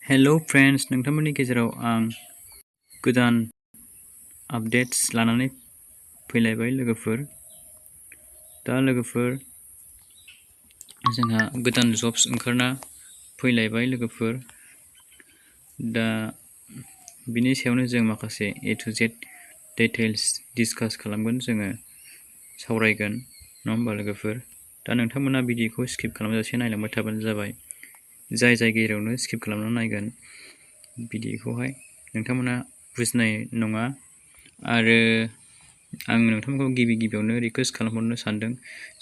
हेल' friends, नोंथांमोननि गेजेराव आं गोदान आपडेट्स लानानै फैलायबाय लोगोफोर। दा लोगोफोर जोंहा गोदान जब्स ओंखारना फैलायबाय लोगोफोर। दा बिनि सायावनो जों माखासे A to Z details discuss खालामगोन, जोङो सावरायगोन, नङा होमबा लोगोफोर? दा नोंथांमोना भिडिअखौ स्किप खालामजासे नायलांबाय थाबानो जाबाय। जाय जायगायावनो स्किप खालामना नायगोन भिडिअखौहाय नोंथांमोना बुजिनाय नङा। आरो आं नोंथांमोनखौ गिबियावनो रिकुवेस्ट खालामहरनो सानदों,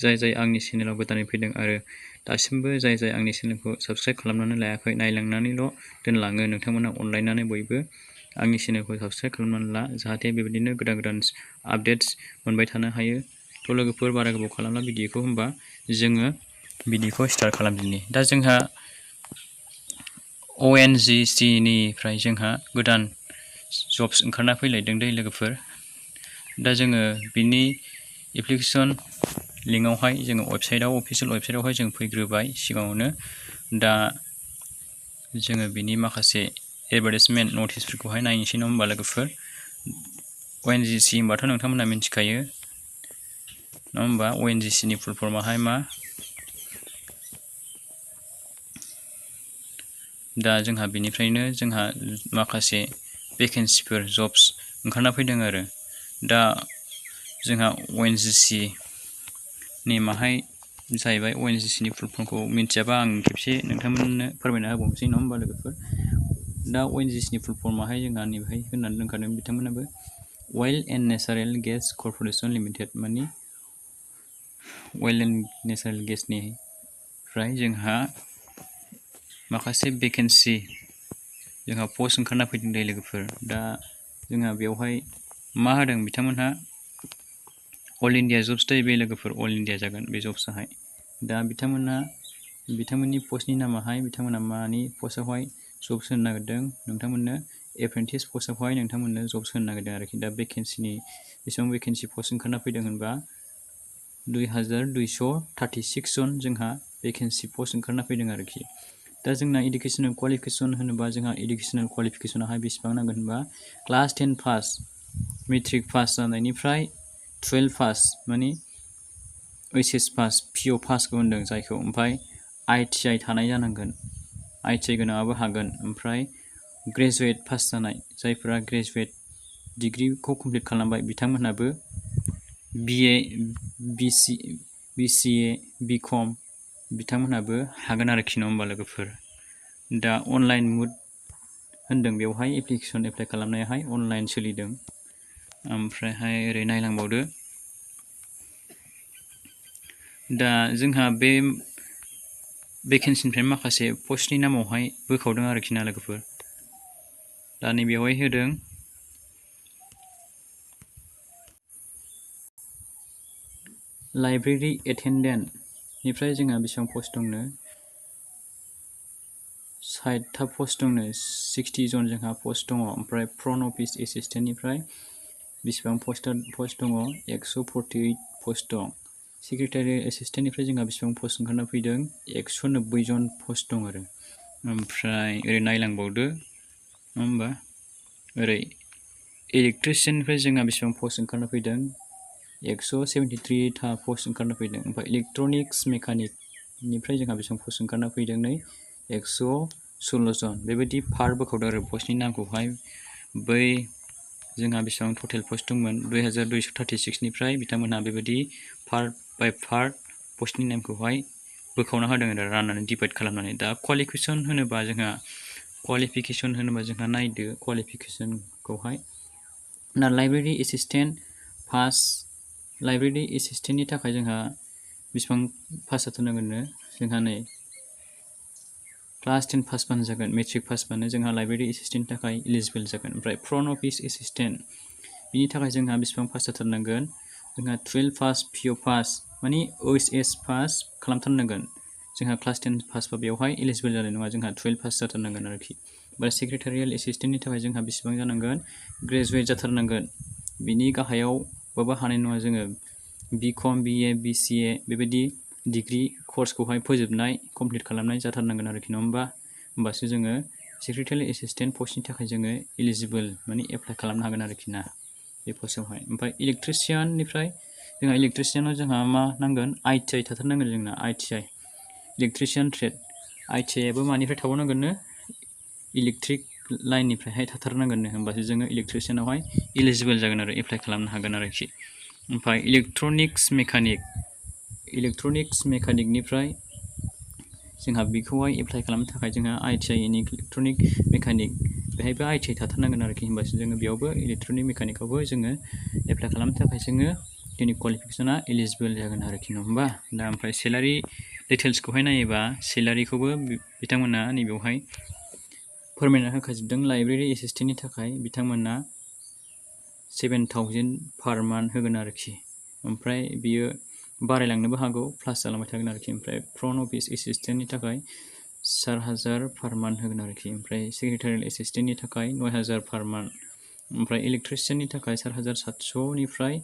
जाय आंनि चेनेलाव गोदानै फैदों आरो दासिमबो जाय आंनि चेनेलखौ साबस्क्राइब खालामनानै लायाखै, नायलांनानैल' दोनलाङो, नोंथांमोना अनलायनानै बयबो आंनि चेनेलखौ साबस्क्राइब खालामनानै ला, जाहाथे बेबायदिनो गोदान आपडेट्स मोनबाय थानो हायो। थ' लोगोफोर, बारा गोबाव खालामला भिडिअखौ, होमबा जोङो भिडिअखौ स्टार्ट खालामदिनि। दा जोंहा ONGC निफ्राय जोंहा गोदान जब्स ओंखारना फैलायदों दै लोगोफोर। दा जोङो बिनि एप्लिकेसन लिंकआवहाय जोङो अफिसियेल वेबसाइटआवहाय जों फैग्रोबाय सिगाङावनो। दा जोङो बिनि माखासे एडभार्टाइजमेन्ट नटिसफोरखौहाय नायनोसै, नङा होमबा लोगोफोर? ONGC होनबाथ' नोंथांमोना मिथिखायो, नङा होमबा? ONGC नि फुल फर्मआहाय मा? दा जोंहा बिनिफ्रायनो जोंहा माखासे भेकेन्सिफोर जब्स ओंखारना फैदों आरो। दा जोंहा ONGC नेमाहाय जाहैबाय, ONGC नि फुल फर्मखौ मिथियाबा आं खेबसे नोंथांमोननो फोरमायना होबावनोसै, नङा होमबा लोगोफोर? दा ONGC नि फुल फर्मआहाय जोंहा नैबेहाय होननानै दोनखादों बिथांमोनाबो, oil and natural gas corporation limited, मानि अइल एन्ड नेचारेल गेसनिफ्राय जोंहा माखासे भेकेन्सि जोंहा पस्ट ओंखारना फैदों दे लोगोफोर। दा जोंहा बेवहाय मा होदों बिथांमोनहा, अल इन्डिया जब्स दै बे लोगोफोर, अल इन्डिया जागोन बे जब्सआहाय। दा बिथांमोननि पस्टनि नामाहाय, बिथांमोना मानि पस्टआवहाय जब्स होनो नागिरदों नोंथांमोननो, एप्रेन्टिस पस्टआवहाय नोंथांमोननो जब्स होनो नागिरदों आरोखि। दा भेकेन्सिनि बेसेबां भेकेन्सि पस्ट ओंखारना फैदों होनबा 2236 जन जोंहा भेकेन्सि पस्ट ओंखारना फैदों आरोखि। दा जोंना इडुकेसनेल क्वालिफिकेसन होनोबा, जोंहा इडुकेसनेल क्वालिफिकेसनाहाय बेसेबां नांगोन होनबा, क्लास 10 पास, मेट्रिक पास जानायनिफ्राय 12 पास, मानि HS पास, PO पासखौ होनदों जायखौ, ओमफ्राय ITI थानाय जानांगोन, ITI गोनाङाबो हागोन। ओमफ्राय ग्रेजुवेट पास जानाय, जायफोरा ग्रेजुवेट डिग्रिखौ कमप्लिट खालामबाय बिथांमोनहाबो BA, BCA, BCom बिथांमोनहाबो हागोन आरोखि, नङा होमबा लोगोफोर? दा अनलाइन मुड होनदों बेवहाय, एप्लिकेसन एप्लाइ खालामनायाहाय अनलाइन सोलिदों। ओमफ्रायहाय ओरै नायलांबावदो, दा जोंहा बे भेकेन्सिनिफ्राय माखासे पस्टनि नामावहाय बोखावदों आरोखि ना लोगोफोर। दा नैबेयावहाय होदों लाइब्रेरि एटेन्डेन्टनिफ्राय जोंहा बेसेबां पस्ट दंनो, 60था पस्ट दंनो, 60 जन जोंहा पस्ट दङ। ओमफ्राय फ्रन्ट अफिस एसिस्टेन्टनिफ्राय बेसेबां पस्ट दङ, 148 पस्ट दं। सेक्रेटारि एसिस्टेन्टनिफ्राय जोंहा बेसेबां पस्ट ओंखारना फैदों, 190 जन पस्ट दं आरो। ओमफ्राय ओरै नायलांबावदो, नङा होमबा? ओरै इलेक्ट्रिसियाननिफ्राय जोंहा बेसेबां पस्ट ओंखारना फैदों, 173था पस्ट ओंखारना फैदों। ओमफ्राय इलेक्ट्रनिक्स मेकानिकनिफ्राय जोंहा बेसेबां पस्ट ओंखारना फैदों, नै 116 जन। बेबायदि पार्ट बोखावदों आरो पस्टनि नामखौहाय। बै जोंहा बेसेबां टटेल पस्ट दंमोन, 2236निफ्राय बिथांमोनहा बेबायदि पार्ट बाय पार्ट पस्टनि नेमखौहाय बोखावना होदों आरो, राननानै डिभाइड खालामनानै। दा क्वालिफिकेसन होनोबा जोंहा नायदो क्वालिफिकेसनखौहाय। दा लाइब्रेरि एसिस्टेन्ट पास, लाइब्रेरि एसिस्टेन्टनि थाखाय जोंहा बेसेबां पास जाथारनांगोननो, जोंहा नै क्लास 10 पासबानो जागोन, मेट्रिक पासबानो जोंहा लाइब्रेरि एसिस्टेन्टनि थाखाय इलिजिबोल जागोन। ओमफ्राय फ्रन्ट अफिस एसिस्टेन्ट, बिनि थाखाय जोंहा बेसेबां पास जाथारनांगोन, जोंहा 12 पास, PO पास, मानि HS पास खालामथारनांगोन। जोंहा क्लास 10 पासबा बेवहाय इलिजिबोल जानाय नङा, जोंहा 12 पास जाथारनांगोन आरोखि। ओमफ्राय सेक्रेटारियेल एसिस्टेन्टनि थाखाय जोंहा बेसेबां जानांगोन, ग्रेजुवेट जाथारनांगोन। बिनि गाहायावबाबो हानाय नङा, जोङो BCom, BA, BCA बेबायदि डिग्रि कर्सखौहाय फोजोबनाय, कमप्लिट खालामनाय जाथारनांगोन आरोखि, नङा होमबा? होमबासो जोङो सेक्रेटारियेल एसिस्टेन्ट पस्टनि थाखाय जोङो इलिजिबोल माने एप्लाइ खालामनो हागोन आरोखि ना बे पस्टआवहाय। ओमफ्राय इलेक्ट्रिशियाननिफ्राय जोंहा इलेक्ट्रिशियानाव जोंहा मा नांगोन ITI थाथारनांगोन जोंना ITI इलेक्ट्रिशियान ट्रेड। ITI आबो मानिफ्राय थाबावनांगोननो इलेक्ट्रिक लाइननिफ्रायहाय थाथारनांगोननो होमबासो जोङो इलेक्ट्रिशियानावहाय इलिजिबोल जागोन आरो एप्लाइ खालामनो हागोन आरोखि। ओमफ्राय इलेक्ट्रनिक्स मेकानिकनिफ्राय जोंहा बेखौहाय एप्लाइ खालामनो थाखाय जोंहा ITI इन इलेक्ट्रनिक मेकानिक बेहायबो ITI थाथारनांगोन आरोखि होमबासो जोङो बेयावबो इलेक्ट्रनिक मेकानिकआवबो जोङो एप्लाइ खालामनो थाखाय जोङो जोंनि क्वालिफिकेसना इलिजिबोल जागोन आरोखि नङा होमबा। दा ओमफ्राय सेलारि डिटेल्सखौहाय नायोबा सेलारिखौबो बिथांमोना नैबेयावहाय फोरमायना होखाजोबदों। लाइब्रेरि एसिस्टेन्टनि थाखाय बिथांमोना 7,000 पार मान्थ होगोन आरोखि। ओमफ्राय बियो बारायलांनोबो हागौ प्लास जालांबाय थागोन आरोखि। ओमफ्राय फ्रन्ट अफिस एसिस्टेन्टनि थाखाय 4,000 पार मान्थ होगोन आरोखि। ओमफ्राय सेक्रेटारियेल एसिस्टेन्टनि थाखाय 9,000 पार मान्थ। ओमफ्राय इलेक्ट्रिशियाननि थाखाय 4,700निफ्राय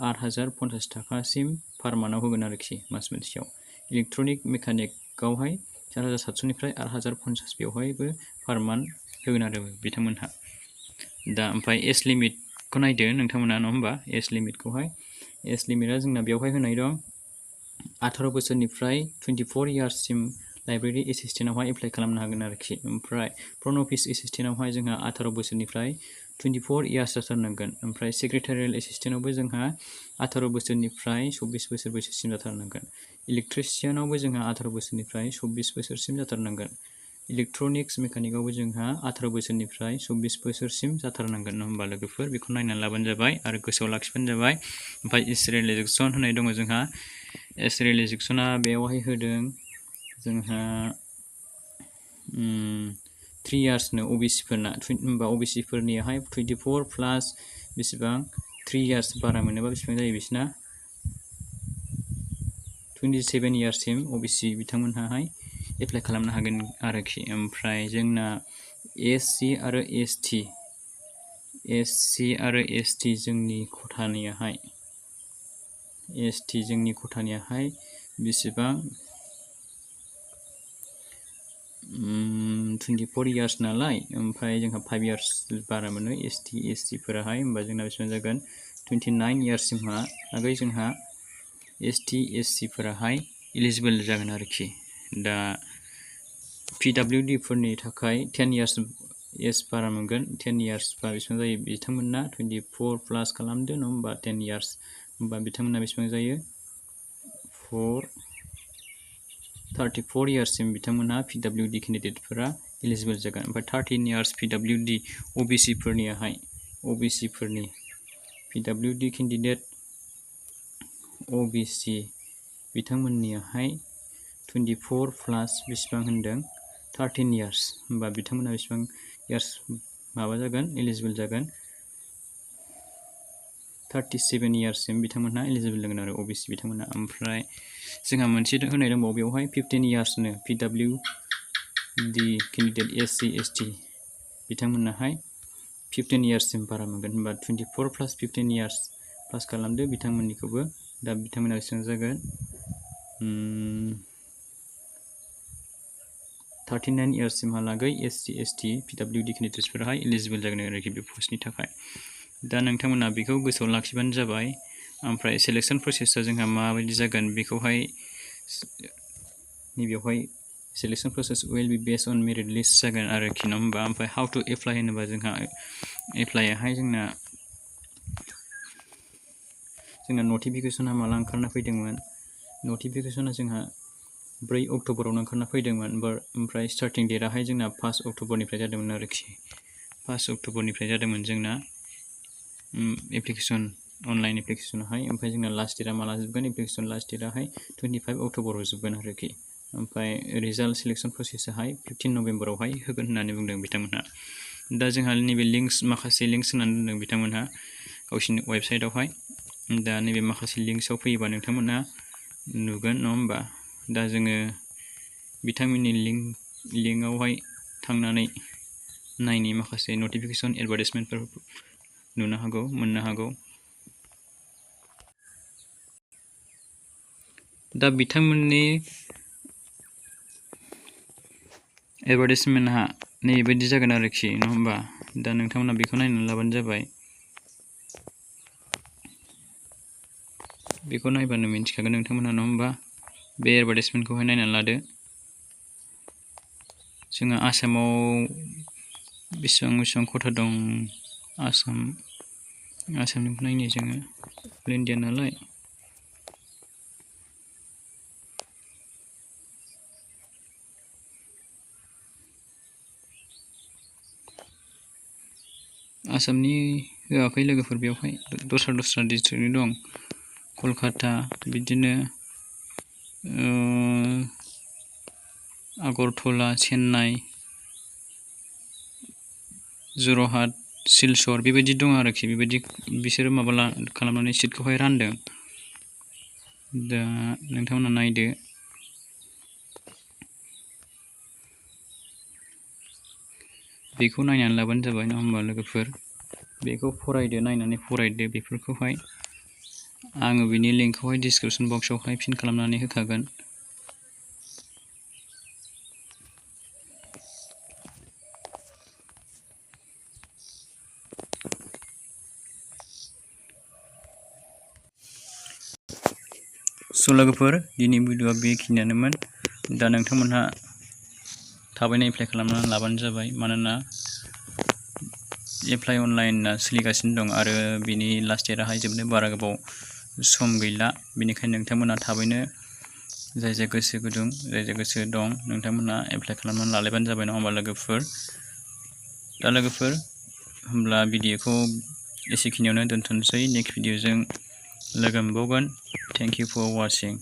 8,050 थाखासिम पार मान्थआव होगोन आरोखि मास मोनसेयाव। इलेक्ट्रनिक मेकानिकआवहाय 4,700निफ्राय 8,050 बेवहायबो पार मान्थ होगोन आरो बिथांमोनहा। दा ओमफ्राय एज लिमिटखौ नायदो नोंथांमोना नङा होमबा। एज लिमिटखौहाय एज लिमिटआ जोंना बेवहाय होनाय दं 18 बोसोरनिफ्राय 24 इयार्ससिम लाइब्रेरि एसिस्टेन्टआवहाय एप्लाइ खालामनो हागोन आरोखि। ओमफ्राय फ्रन्ट अफिस एसिस्टेन्टआवहाय जोंहा 18 बोसोरनिफ्राय 24 इयार्स जाथारनांगोन। ओमफ्राय सेक्रेटारियेल एसिस्टेन्टआवबो जोंहा 18 बोसोरनिफ्राय 24 बोसोर बैसोसिम जाथारनांगोन। इलेक्ट्रिशियानावबो जोंहा 18 बोसोरनिफ्राय 24 बोसोरसिम जाथारनांगोन। इलेक्ट्रनिक्स मेकानिकआवबो जोंहा 18 बोसोरनिफ्राय 24 बोसोरसिम जाथारनांगोन नङा होमबा लोगोफोर। बेखौ नायनानै लाबानो जाबाय आरो गोसोआव लाखिबानो जाबाय। ओमफ्राय एज रिलेक्सेसन होनाय दङ जोंहा। एज रिलेक्सेसना बेयावहाय होदों जोंहा 3 इयार्सनो OBC फोरना। होमबा OBC फोरनियाहाय 24 प्लास बेसेबां 3 इयार्स बारा मोनोबा बेसेबां जायो बिसिना 27 इयार्ससिम OBC बिथांमोनहाहाय एप्लाइ खालामनो हागोन आरोखि। ओमफ्राय जोंना SC आरो ST जोंनि खथानियाहाय बेसेबां 24 इयार्स नालाय। ओमफ्राय जोंहा 5 इयार्स बारा मोनो ST फोराहाय। होमबा जोंना बेसेबां जागोन 29 इयार्ससिमहालागै जोंहा ST फोराहाय इलिजिबोल जागोन आरोखि। दा PWD फोरनि थाखाय 10 इयार्स एज बारा मोनगोन। 10 इयार्स बा बेसेबां जायो बिथांमोनना 24 प्लास खालामदो नङा होमबा 10 इयार्स होमबा बिथांमोनना बेसेबां जायो 34 इयार्ससिम बिथांमोनहा PWD केन्डिडेटफोरा इलिजिबोल जागोन। ओमफ्राय 13 इयार्स PWD OBC फोरनि PWD केन्डिडेट OBC बिथांमोननियाहाय 24 प्लास बेसेबां होनदों 13 इयार्स होमबा बिथांमोनहा बेसेबां इयार्स माबा जागोन इलिजिबोल जागोन 37 इयार्ससिम बिथांमोनहा इलिजिबोल जागोन आरो OBC बिथांमोनहा। ओमफ्राय जोंहा मोनसे होनाय दंबावो बेवहाय 15 इयार्सनो PWD केन्डिडेट SC ST बिथांमोनहाय 15 इयार्ससिम बारा मोनगोन। होमबा 24 प्लास 15 इयार्स प्लास खालामदो बिथांमोननिखौबो। दा बिथांमोनहा बेसेबां जागोन 39 इयार्ससिमहालागै SC ST PWD केन्डिडेट्सफोराहाय इलिजिबोल जागोन आरोखि बे पस्टनि थाखाय। दा नोंथांमोना बेखौ गोसोआव लाखिबानो जाबाय। ओमफ्राय सेलेक्सन प्रसेसआ जोंहा माबायदि जागोन बेखौहाय नैबेयावहाय selection process will be based on merit list जागोन आरोखि नङा होमबा। ओमफ्राय हाउ टु एप्लाइ होनोबा जोंहा एप्लाइआहाय जोंना नटिफिकेसना माला ओंखारना फैदोंमोन। नटिफिकेसना जोंहा 4 अक्ट'बरावनो ओंखारना फैदोंमोन। ओमफ्राय स्टार्टिं डेटआहाय जोंना 5 अक्ट'बरनिफ्राय जादोंमोन आरोखि। 5 अक्ट'बरनिफ्राय जादोंमोन जोंना अनलाइन एप्लिकेसनाहाय। ओमफ्राय जोंना लास्ट डेटआ माला जोबगोन एप्लिकेसन लास्ट डेटआहाय 25 अक्ट'बराव जोबगोन आरोखि। ओमफ्राय रिजाल्ट सिलेक्सन प्रसेसआहाय 15 नभेम्बरावहाय होगोन होननानै बुंदों बिथांमोनहा। दा जोंहा नैबे माखासे लिंक्स होनानै दोनदों बिथांमोनहा गावसिनि वेबसाइटआवहाय। दा नैबे माखासे लिंक्सआव फैयोबा नोंथांमोनहा नुगोन नङा होमबा। दा जोङो बिथांमोननि लिंकआवहाय थांनानै नायनि माखासे नटिफिकेसन एडभार्टाइजमेन्टफोर मोननो हागौ। दा बिथांमोननि एडभार्टाइजमेन्टआ नैबायदि जागोन आरोखि नङा होमबा दा नोंथांमोना बेखौ नायनानै लाबानो जाबाय बेखौ नायबानो मिन्थिखागोन नोंथांमोना नङा होमबा बे एडभार्टाइजमेन्टखौहाय नायनानै लादो जोंहा आसामाव बेसेबां खथा दं आसामनिखौ नायनि जोङो अल इन्डिया नालाय आसामनि होआखै लोगोफोर बेवहाय दस्रा डिस्ट्रिक्टनि दं कलकाता बिदिनो आगरतला चेन्नाइ जरहाट सिलचर बेबायदि दं आरोखि बेबायदि बिसोरो माबा खालामनानै सिटखौहाय रानदों दा नोंथांमोना नायदो बेखौ नायनानै लाबानो जाबाय नङा होमबा लोगोफोर बेखौ फरायदो नायनानै फरायदो बेफोरखौहाय आङो बिनि लिंकखौहाय डिसक्रिपसन बक्सआवहाय पिन खालामनानै होखागोन स' लोगोफोर दिनै भिडिअ'आ बेखिनियानोमोन दा नोंथांमोनहा थाबैनो एप्लाइ खालामनानै लाबानो जाबाय मानोना एप्लाइ अनलाइनआ सोलिगासिनो दं आरो बिनि लास्ट डेटआहाय जोबनो बारा गोबाव सम गैला बेनिखायनो नोंथांमोना थाबैनो जाय गोसो गुदुं जाय गोसो दं नोंथांमोना एप्लाइ खालामनानै लालायबानो जाबाय नङा होमबा लोगोफोर दा लोगोफोर होमब्ला भिडिअ'खौ एसेखिनियावनो दोनथ'नोसै नेक्स्ट भिडिअ'जों लोगो मोनबावगोन थेंक इउ फर वाचिं